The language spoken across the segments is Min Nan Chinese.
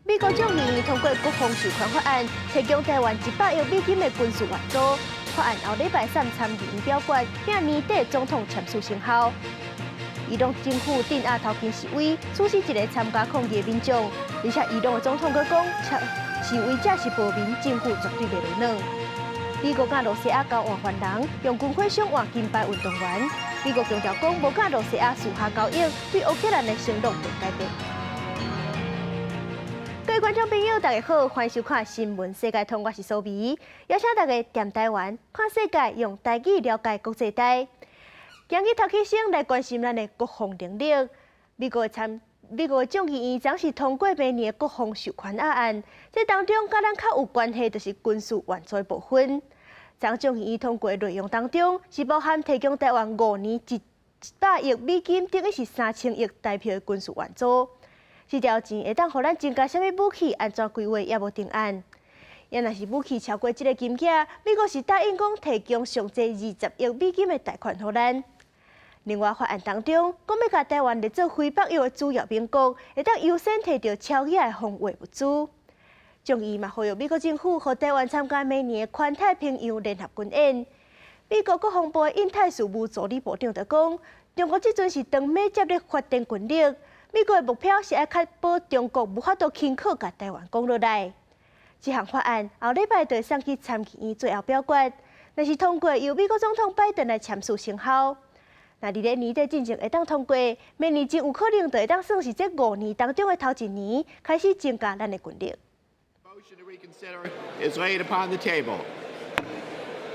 美國眾議院通過國防授權法案，提供台灣100億美金的軍事援助。法案後禮拜三參議院表決，並年底總統簽署生效。伊朗政府鎮壓頭巾示威，處死一個參加抗議的民眾，而且伊朗的總統閣講，示威者是暴民，政府絕對袂落軟。美國佮露西亞交換犯人，用軍火商換金牌運動員。美國強調講，無佮露西亞私下交易，對烏克蘭的承諾袂改變。各位觀眾朋友，大家好，歡迎收看《新聞世界通》，我是蘇美，邀請大家踮台灣看世界，用台語了解國際大。今日頭起先來關心咱的國防能力。美國的眾議院昨是通過明年的國防授權案，這當中佮咱較有關係，就是軍事援助的部分。昨眾議院通過的內容當中，是包含提供台灣5年100億美金，等於是3000億台幣的軍事援助。這條錢會當予咱增加啥物武器？按怎規劃猶無定案。也若是武器超過這个金額，美國是答應講提供上濟20億美金的貸款予咱。另外，法案當中講欲共台灣列做非北約的主要盟國，會當優先提著超額的防衛物資。眾議嘛呼籲美國政府予台灣參加明年的環太平洋聯合軍演。美國國防部的印太事務助理部長就講，中國這陣是當猛接咧發展軍力。美國的目標是愛確保中國無法度輕易共台灣攻落來。這項法案後禮拜就會送去參議院最後表決，若是通過，由美國總統拜登來簽署生效。若佇咧年底進前會當通過，明年真有可能就會當算是這5年當中的頭一年，開始增加咱的軍力。 Motion to reconsider is laid upon the table.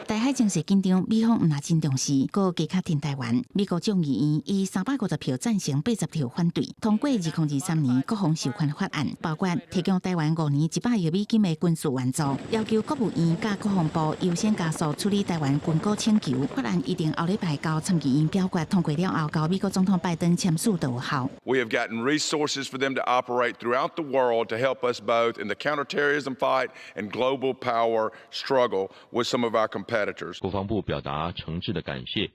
台海情勢緊張，美方毋但真重視，閣加較挺台灣。美國眾議院以350票贊成、80票反對，通過2023年國防授權法案，包括提供台灣5年100億美金的軍事援助，要求國務院佮國防部優先加速處理台灣軍購請求。法案預定後禮拜交參議院表決通過了後，交美國總統拜登簽署就有效。 We have gotten resources for them to operate throughout the world to help us both in the counterterrorism fight and global power struggle with some of our competitors. 國防部表達誠摯的感謝，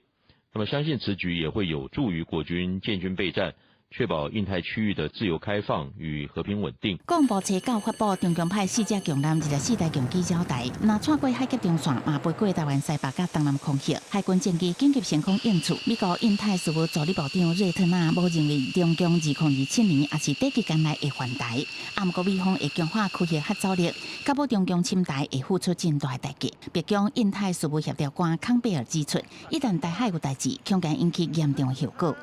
那麼相信此舉也會有助於國軍建軍備戰，確保印太區域的自由開放與和平穩定。國防部初九發布中共派四隻強艦24台強機繞台，若穿過海峽中線，嘛飛過台灣西北佮東南空域。海軍戰機緊急升空應處。美國印太事務助理部長瑞特納無認為中共2027年抑是短期間內會犯台，啊，毋過美方會強化區域嚇阻力，確保中共侵台會付出真大代價。白宮印太事務協調官康貝爾指出，一旦台海有代誌，恐驚引起嚴重的後果。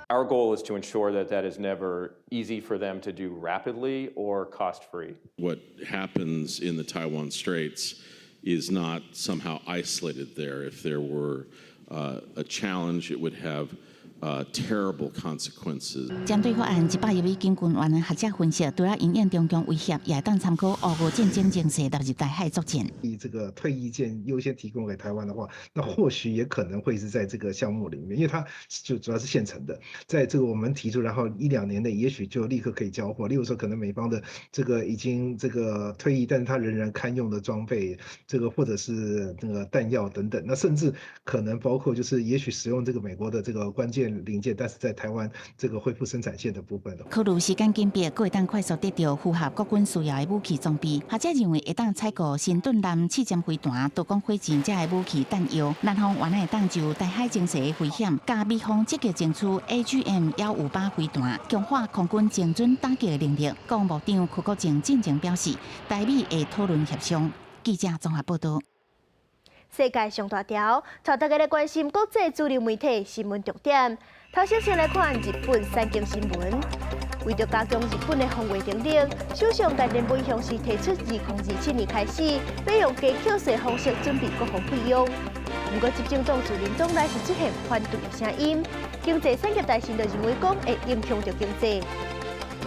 Our goal is to ensure that that is never easy for them to do rapidly or cost-free. What happens in the Taiwan Straits is not somehow isolated there. If there were a challenge, it would have terrible consequences. 針對法案100億美金軍援的學者分析，除了因應中共威脅，也會當參考烏俄戰爭情勢納入台海作戰。以這個退役艦優先提供給台灣的話，那或許也可能會是在這個項目裡面，因為它就主要是現成的，在這個我們提出，然後一兩年內也許就立刻可以交貨。例如說，可能美方的這個已經這個退役，但是他仍然堪用的裝備，這個或者是那個彈藥等等，那甚至可能包括就是也許使用這個美國的這個關鍵零件，但是在台灣這個恢復生產線的部分。考慮時間緊迫，閣會當快速得到符合國軍需要的武器裝備。學者認為會當採購神盾艦刺針飛彈、多管火箭這个武器彈藥。南方原來會當就台海情勢的危險，佮美方積極爭取 AGM 158飛彈，強化空軍精準打擊的能力。國防部長柯國正進前表示，台美會討論協商。記者綜合報道。世界上大條，帶大家來關心國際主流媒體新聞重點。頭先先來看日本產經新聞，為著加強日本的防衛能力，首相岸田文雄是提出2027年開始，欲用加課稅方式準備國防費用。毋過執政黨自民黨內是出現反對的聲音，經濟產業大臣就認為講會影響著經濟。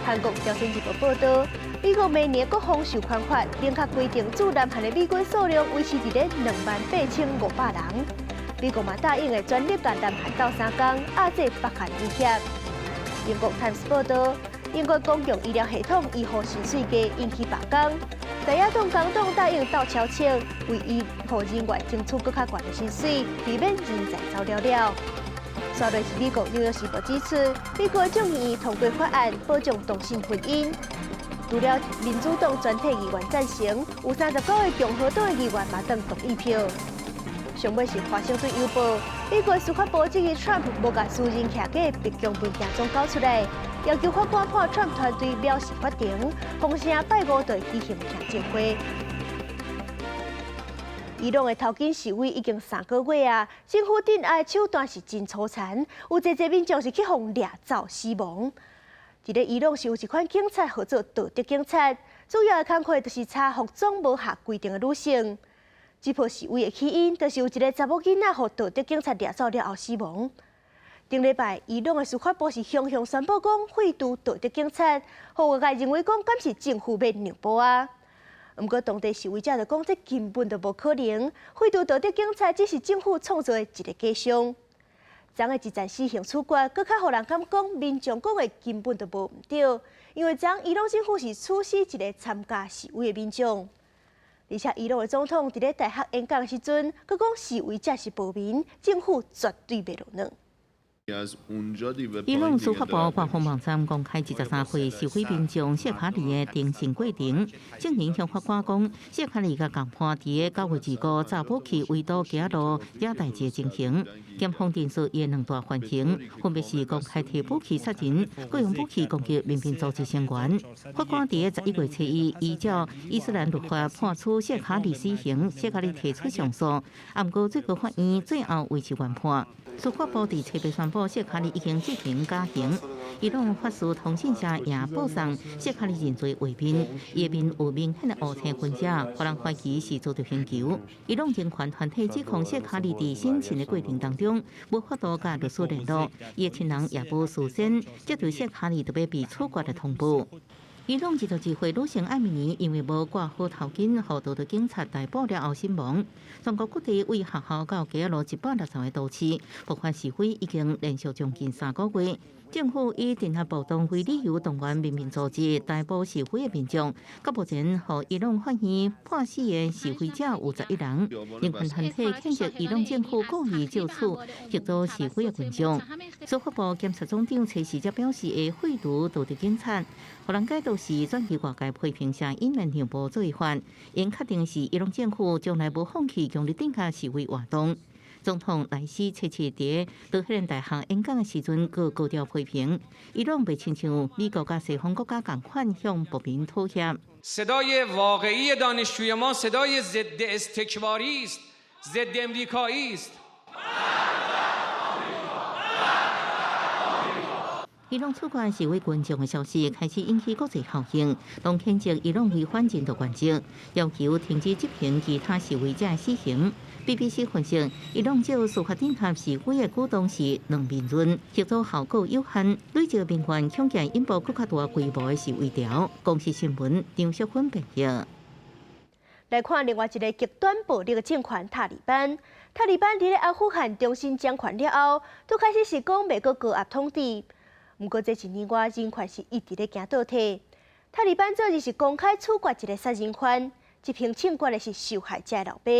韓國朝鮮日報報導，美國明年國防授權法明確規定，駐南韓的美軍數量維持佇咧28,500人。美國嘛答應會全力共南韓鬥相共，遏制北韓威脅。英國泰晤士報導，英國公共醫療系統醫護薪水低，引起罷工。在野黨工黨答應鬥超車，為醫護人員爭取閣較懸的薪水，避免人才走了了。煞落是美國紐約時報指出，美國眾議院通過法案保障同性婚姻。除了民主黨全體議員贊成，有39個共和黨的議員嘛當同意票。上尾是華盛頓郵報，美國司法部質疑川普無共私人徛家的白宮文件總交出來，要求法官判川普團隊藐視法庭，風聲拜五就會舉行聽證會。伊朗的頭巾示威已經3個月啊，政府鎮壓的手段是真粗殘，有濟濟民眾是去予掠走死亡。佇咧伊朗是有一款警察號做道德警察，主要的工課就是查服裝無合規定的女性。這波示威的起因，就是有一个查某囡仔予道德警察掠走了後死亡。頂禮拜，伊朗的司法部是雄雄宣布講廢除道德警察，予外界認為講敢是政府欲讓步啊？毋過當地示威者就講，這根本就無可能，廢除道德警察只是政府創造的一个假象。昨的一陣死刑處決，閣較予人感覺講民眾講的根本就無毋對，因為昨伊朗政府是處死一个參加示威的民眾。而且伊朗的總統佇咧大學演講的時陣，閣講示威者是暴民，政府絕對袂落軟。伊朗司法部官方網站公開23歲示威民眾謝卡里的偵訊過程，證人向法官講，謝卡里共共伴佇9月25查武器圍堵街路惹代誌的情形。檢方陳述伊的兩大犯行，分別是公開提武器殺人，閣用武器攻擊民兵組織成員。法官佇11月初一依照伊斯蘭律法判處謝卡里死刑，謝卡里提出上訴，毋過最高法院最後維持原判。司法部佇初八宣布，謝卡里已經執行絞刑。伊朗法事通訊社也報送謝卡里認罪畫面，伊的面有明顯的烏青痕跡，予人懷疑是遭到刑求。伊朗人權團體指控謝卡里佇審訊的過程當中，無法度佮律師聯絡，伊的親人也無事先接到謝卡里著欲被處決的通報。伊朗22歲女性艾米尼因為無掛好頭巾，予道德警察逮捕了後身亡。全國各地為學校到街路160個都市，爆發示威已經連續將近3個月。政府以鎮壓暴動為理由，動員民兵組織逮捕示威的民眾。到目前，予伊朗法院判死的示威者有11人。人權團體譴責伊朗政府故意借此嚇阻示威的群眾。司法部檢察總長初時則表示會廢除道德警察，予人解讀是轉移外界批評聲引來讓步做法，𪜶確定是伊朗政府將來無放棄強力鎮壓示威活動。總統萊希初七佇德黑蘭大學演講的時陣，閣高調批評伊朗袂親像美國佮西方國家仝款向暴民妥協。 صدای واقعی دانشجوی ما صدای ضد استکباری است، ضد امریکایی است. 伊朗處決示威群眾的消息開始引起國際效應，攏譴責伊朗違反人道原則，要求停止執行其他示威者的死刑。BBC 分析，伊朗借司法鎮壓示威的舉動是兩面論，協助效果有限，累積民怨，恐驚引爆閣較大規模的示威潮。公視新聞張淑芬編譯。來看另外一个極端暴力的政權塔利班。塔利班佇咧阿富汗重新掌權了後，拄開始是講袂閣高壓統治。毋過這一年外，人權是一直咧行倒退。塔利班昨日是公開處決一个殺人犯，執行槍決的是受害者的老爸。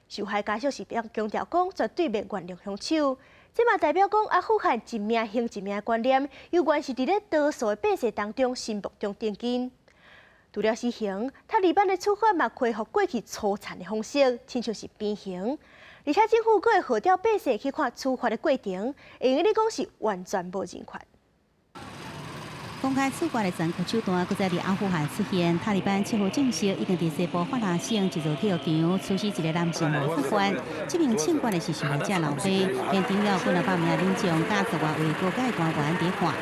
受害家屬是強調講，絕對袂原諒兇手。這嘛代表講阿富汗一命還一命的觀念，猶原是佇咧多數的百姓當中心目中釘根。除了死刑，塔利班的處罰嘛恢復過去粗殘的方式，親像是鞭刑。而且政府閣會號召百姓去看處罰的過程，會用得講是完全無人權。公開處決的殘酷手段，閣再佇阿富汗出現。塔利班7號證實，已經佇西部法拉省一座體育場處死一个男性謀殺犯。這名槍決的是受害者老爸，現場有幾若百名民眾佮十外位高階官員佇看。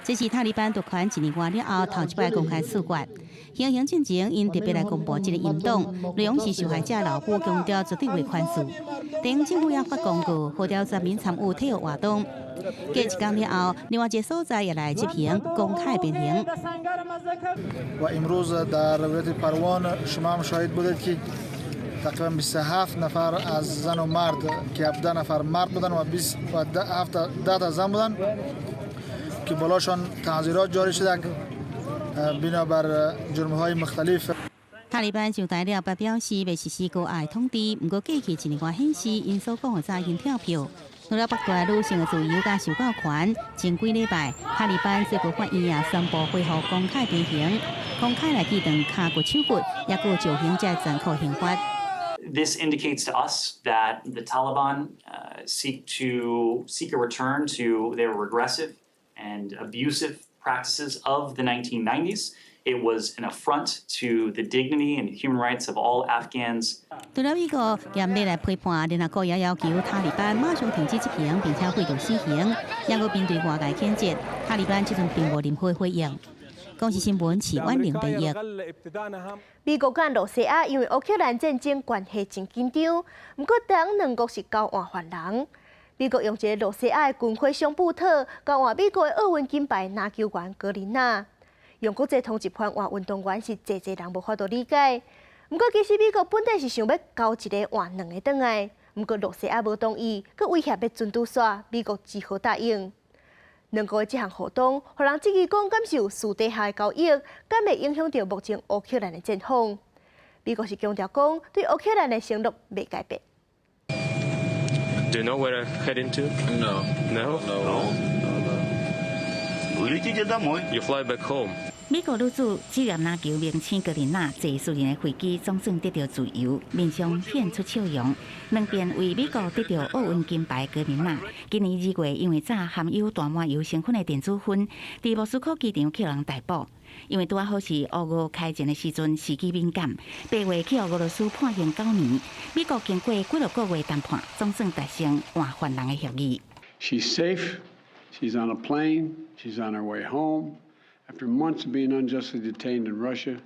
這是塔利班奪權一年外了後，頭一擺公開處決。行刑進前，𪜶特別來公布這个音檔，內容是受害者老母強調絕對袂寬恕。地方政府也發公告，號召全民參與體育活動。過一工了後，另外一个所在也來執行公開鞭刑。 و امروز در ولایت پروان شما هم شاهد بودید که تقریبا 27 نفر از زن و مرد که 17 نفر مرد بودن و 20 و 10 تا زن بودن که بالاشان تعزیرات جاری شده بنابر جرم های مختلف。塔利班上台了，表示欲實施高壓統治，毋過過去一年外顯示，𪜶所講的早已經跳票。除了剝奪女性的自由佮受教權，前幾禮拜塔利班最高法院也宣布恢復公開鞭刑，公開來鋸斷跤骨手骨，抑閣有絞刑這殘酷刑罰。 This indicates to us that the Taliban seek a return to their regressive and abusive practices of the 1990s. It was an affront to the dignity and human rights of all Afghans. 除了美國嚴厲來批判，聯合國也要求塔利班馬上停止執行，並且廢除死刑。也閣面對外界譴責，塔利班這陣並無任何回應。公視新聞徐婉玲編譯。美國佮露西亞因為烏克蘭戰爭關係真緊張，毋過當兩國是交換犯人。美國用一个露西亞的軍火商布特交換美國的奧運金牌籃球員格林娜，用國際通緝犯換運動員是濟濟人無法度理解。毋過其實美國本底是想欲交一个換兩个轉來，毋過露西亞無同意，閣威脅欲準拄煞，美國只好答應。兩國的這項互動，予人質疑講，敢是有私底下的交易，敢會影響著目前烏克蘭的戰況？美國是強調講，對烏克蘭的承諾袂改變。 Do you know where I'm heading to? No. No? No. You fly back home. 美國女子職業籃球明星格林娜坐私人的飛機，總算得著自由，面上現出笑容。兩邊為美國得著奧運金牌格林娜，今年2月因為詐含有大麻油成分的電子薰，佇莫斯科機場予人逮捕。因為拄仔好是烏俄開戰的時陣，時機敏感，8月去予俄羅斯判刑9年。美國經過幾落個月談判，總算達成換犯人的協議。 She's safe. She's on a plane. She's on her way home. After months of being unjustly detained in Russia,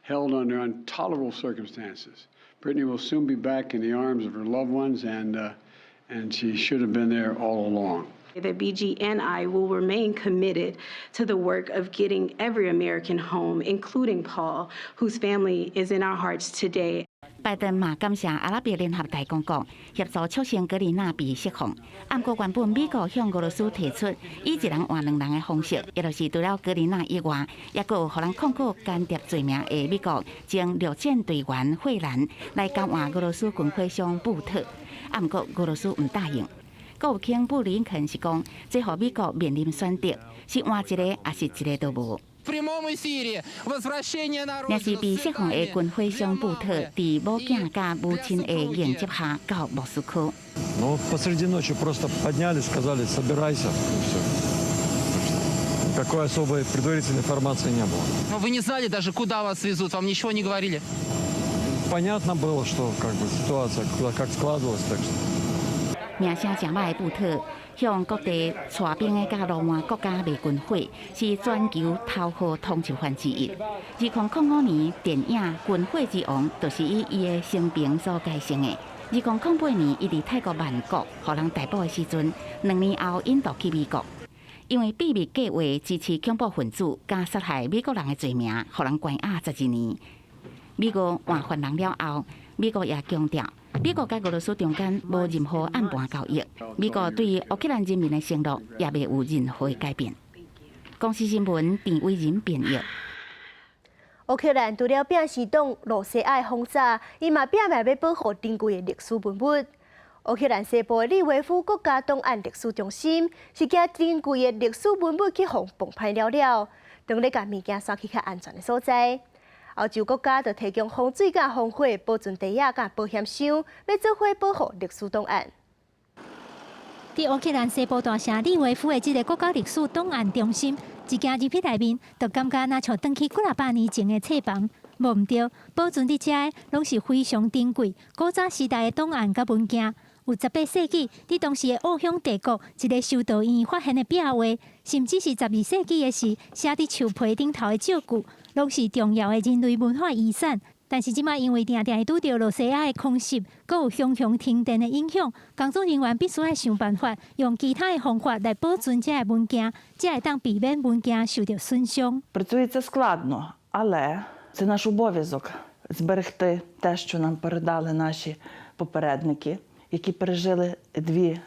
held under intolerable circumstances, Brittney will soon be back in the arms of her loved ones, and she should have been there all along. That BGNI will remain committed to the work of getting every American home, including Paul, whose family is in our hearts today. 拜登嘛感謝阿拉伯聯合大公國協助促成格林娜被釋放。毋過原本美國向俄羅斯提出以一人換兩人的方式，也就是除了格林娜以外，抑閣有予人控告間諜罪名的美國前陸戰隊員惠蘭來交換俄羅斯軍火商布特。毋過俄羅斯毋答應。國務卿布林肯是講，這予美國面臨選擇，是換一个，抑是一个都無。若是被釋放的軍火商布特，佇某囝佮母親的迎接下到莫斯科。 Ну, посреди ночи просто подняли, сказали: «Собирайся», и все. Никакой особой предварительной информации не было. Но вы не знали даже, куда вас везут, вам ничего не говорили? Понятно было, что как бы ситуация куда как складывалась, так что. 名聲誠歹的布特，向各地帶兵的佮羅馬國家賣軍火，是全球頭號通緝犯之一。2005年電影《軍火之王》就是以伊的生平所改成的。2008年，伊佇泰國曼谷予人逮捕的時陣，2年後引渡去美國，因為秘密計劃支持恐怖分子佮殺害美國人的罪名，予人關押12年。美國換犯人了後，美國也強調，美國佮俄羅斯中間無任何暗盤交易，美國對烏克蘭人民的承諾也袂有任何的改變。公視新聞鄭偉仁編譯。烏克蘭除了摒捨擋露西亞的轟炸，伊嘛拼命欲保護珍貴的歷史文物。烏克蘭西部的利維夫國家檔案歷史中心是驚珍貴的歷史文物去予磅歹了了，當咧共物件徙去較安全的所在。歐洲國家就提供防水佮防火保存袋仔佮保險箱，欲做伙保護歷史檔案。佇烏克蘭西部大城利維夫的這个國家歷史檔案中心，一行入去內面，就感覺若像轉去幾若百年前的冊房。無毋對，保存佇遮的攏是非常珍貴、古早時代的檔案佮文件。有18世紀佇當時的奧匈帝國一个修道院發現的壁畫，甚至是12世紀的時寫佇樹皮頂頭的借據，攏是重要的人類文化遺產。但是這擺因為定定會拄著露西亞的空襲，閣有熊熊停電的影響，工作人員必須愛想辦法，用其他的方法來保存這个文件，才會當避免文件受著損傷。 Працюється складно, але це наш обов'язок зберегти те, що нам передали наші попередники. Які пережили дві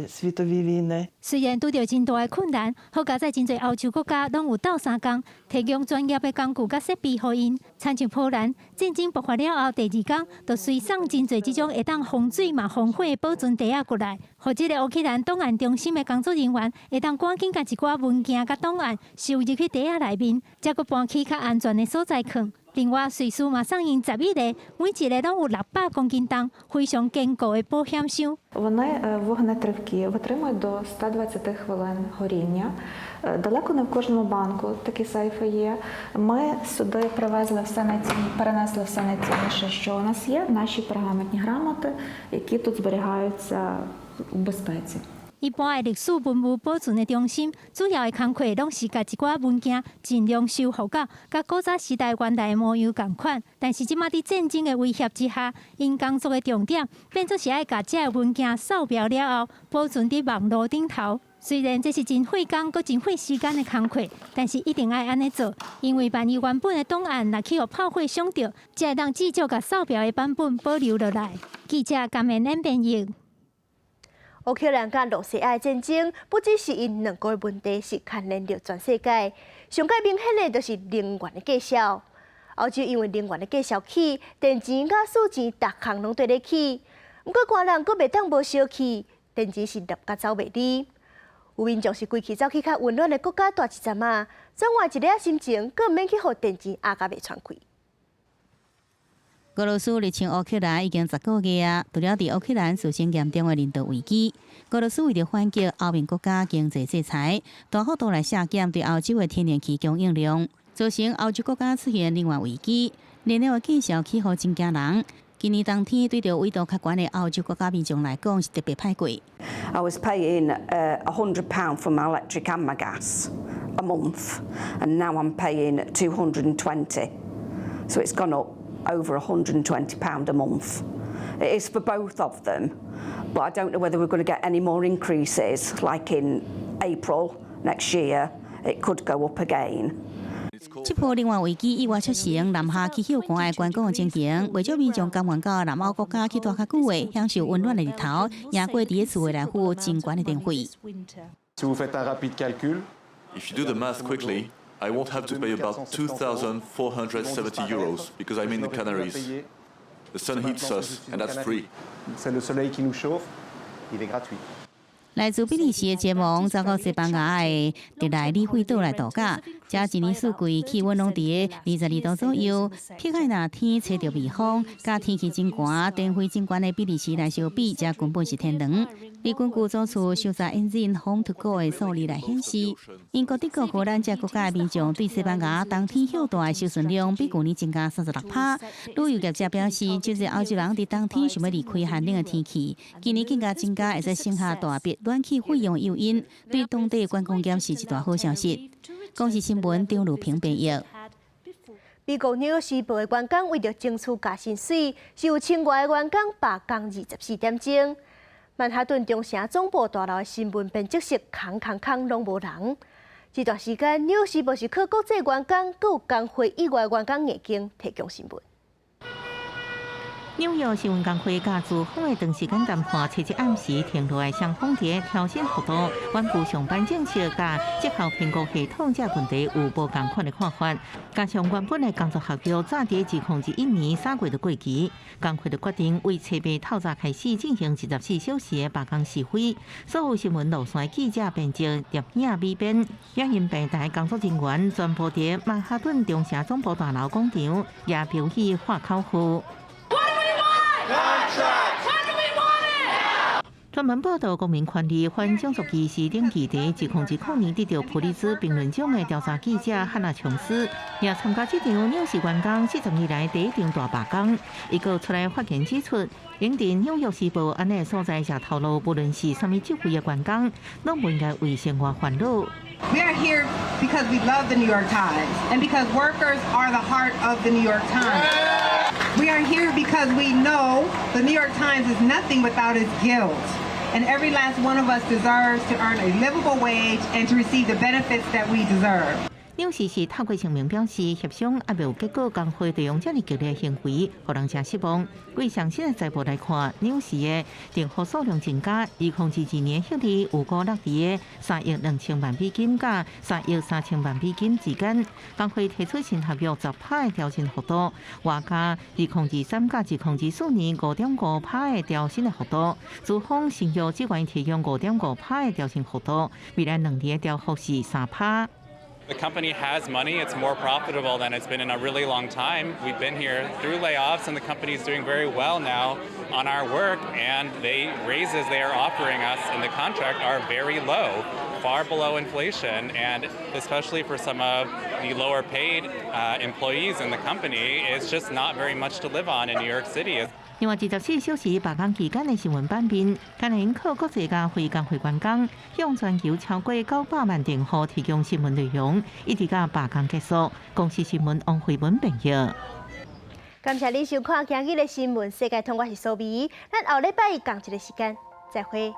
світові війни. 雖然拄著真大的困難，好佳哉真濟歐洲國家攏有鬥相共，提供專業的工具佮設備予𪜶。親像波蘭戰爭爆發了後，第二工就隨送真濟這種會當防水嘛防火的保存袋仔過來，予這個烏克蘭檔案中心的工作人員會當趕緊共一寡文件佮檔案收入去袋仔內面，才閣搬去較安全的所在囥。另外，瑞士嘛送𪜶11個，每一个攏有600公斤重，非常堅固的保險箱。 Вони вогнетривкі, витримують до 120 хвилин горіння. Далеко не в кожному банку такі сейфи є. Ми сюди привезли все найцінніше, перенесли все найцінніше, що у нас є, наші пергаментні грамоти, які тут зберігаються у безпеці. 一般的歷史文物保存的中心，主要的工課攏是共一寡文件盡量修復到佮古早時代原來的模樣仝款。但是這馬佇戰爭的威脅之下，𪜶工作的重點變做是愛共這个文件掃描了後，保存佇網路頂頭。雖然這是真費工、閣真費時間的工課，但是一定愛按呢做，因為萬一原本的檔案若去予炮火傷著，才會當至少共掃描的版本保留落來。記者甘燕演編譯。烏克蘭佮羅西亞的戰爭，不只是𪜶兩國的問題，是牽連著全世界。上蓋明顯的就是能源的價數。歐洲因為能源的價數起，電錢佮水錢逐項攏綴咧起。毋過寒人閣袂當無燒氣，電錢是立甲走袂離。有民眾是規氣走去較溫暖的國家蹛一陣仔，轉換一下心情，閣毋免去予電錢壓甲袂喘氣。俄羅斯入侵烏克蘭已經10個月啊，除了佇烏克蘭造成嚴重的人道危機，俄羅斯為著反擊歐盟國家經濟制裁，大幅度來削減對歐洲的天然氣供應量，造成歐洲國家出現能源危機，燃料的價數起予真驚人。今年冬天對著緯度較懸的歐洲國家民眾來講是特別歹過。 I was paying £100 for my electric and my gas a month, and now I'm paying 220. So it's gone up over £120 a month. It is for both of them, but I don't know whether we're going to get any more increases, like in April next year. It could go up again. 這波能源危機意外促成南下氣候寒的觀光情形，袂少民眾甘願到南歐國家去蹛較久的，享受溫暖的日頭，贏過佇咧厝內來付真懸的電費。 Si vous faites un rapide calcul, If you do the math quickly, I won't have to pay about €2,470 because I'm in the Canaries. The sun heats us, and that's free. C'est le soleil qui nous chauffe, il est gratuit. 來自比利時的傑蒙走到西班牙的特內里費島來度假，遮一年四季氣溫攏佇22度左右。撇開若天吹著微風，佮天氣真寒、電費真懸的比利時來相比，遮根本是天堂。而根據組織搜查引擎 HomeToGo 的數字來顯示，英國、德國、荷蘭這國家的民眾對西班牙冬天歇蹛的收存量比舊年增加36%。旅遊業者表示，就是歐洲人佇冬天想欲離開寒冷的天氣，今年更加增加會使省下大筆暖氣費用誘因，對當地觀光業是一大好消息。公視新聞張如平編譯。美國紐約時報的員工為著爭取加薪水，是有千外个員工罷工24點鐘。曼哈頓中城總部大樓的新聞編輯室空空空，攏無人。這段時間，紐約時報是靠國際員工、閣有工會以外員工硬經提供新聞。紐約新聞工會佮資方的長時間談判，七日暗時停落來，雙方佇調薪幅度、穩固上班政策佮績效評估系統這問題有無仝款的看法。加上原本的工作合約早佇2021年3月就過期，工會就決定為初八透早開始進行24小時的罷工示威。所有新聞路線記者、編輯、攝影、美編、影音平台工作人員全部佇曼哈頓中城總部大樓廣場，也標起喊口號。 Contract! When do we want it? 專門報導公民權利反種族歧視等議題，2010年得到普利茲評論獎的調查記者漢娜瓊斯，也參加這場紐時員工40年來第一場大罷工。伊閣出來發言指出，應佇紐約時報按呢所在食頭路，無論是啥物職位的員工，攏無應該為生活煩惱。 We are here because we love the New York Times and because workers are the heart of the New York Times. We are here because we know the New York Times is nothing without its guild. And every last one of us deserves to earn a livable wage and to receive the benefits that we deserve. 紐時是透過聲明表示，協商猶未有結果，工會利用遮爾激烈行為，予人誠失望。據上新的財報來看，紐時的訂戶數量增加，2022年彼日有五落佇3億2千萬美金佮3億3千萬美金之間。工會提出新合約10趴的調薪幅度，外加2023佮2024年5.5趴的調薪的幅度。資方承諾只願意提供5.5趴的調薪幅度，未來2年的調幅是3趴。 The company has money. It's more profitable than it's been in a really long time. We've been here through layoffs, and the company is doing very well now on our work. And the raises they are offering us in the contract are very low, far below inflation. And especially for some of the lower paid employees in the company, it's just not very much to live on in New York City. 另外，24小時罷工期間的新聞版面，敢若𪜶靠國際佮非工會員工，向全球超過900萬訂戶提供新聞內容，一直到罷工結束。公視新聞王慧文編譯。感謝您收看今日的新聞世界通，我是蘇美，咱後禮拜仝一个時間再會。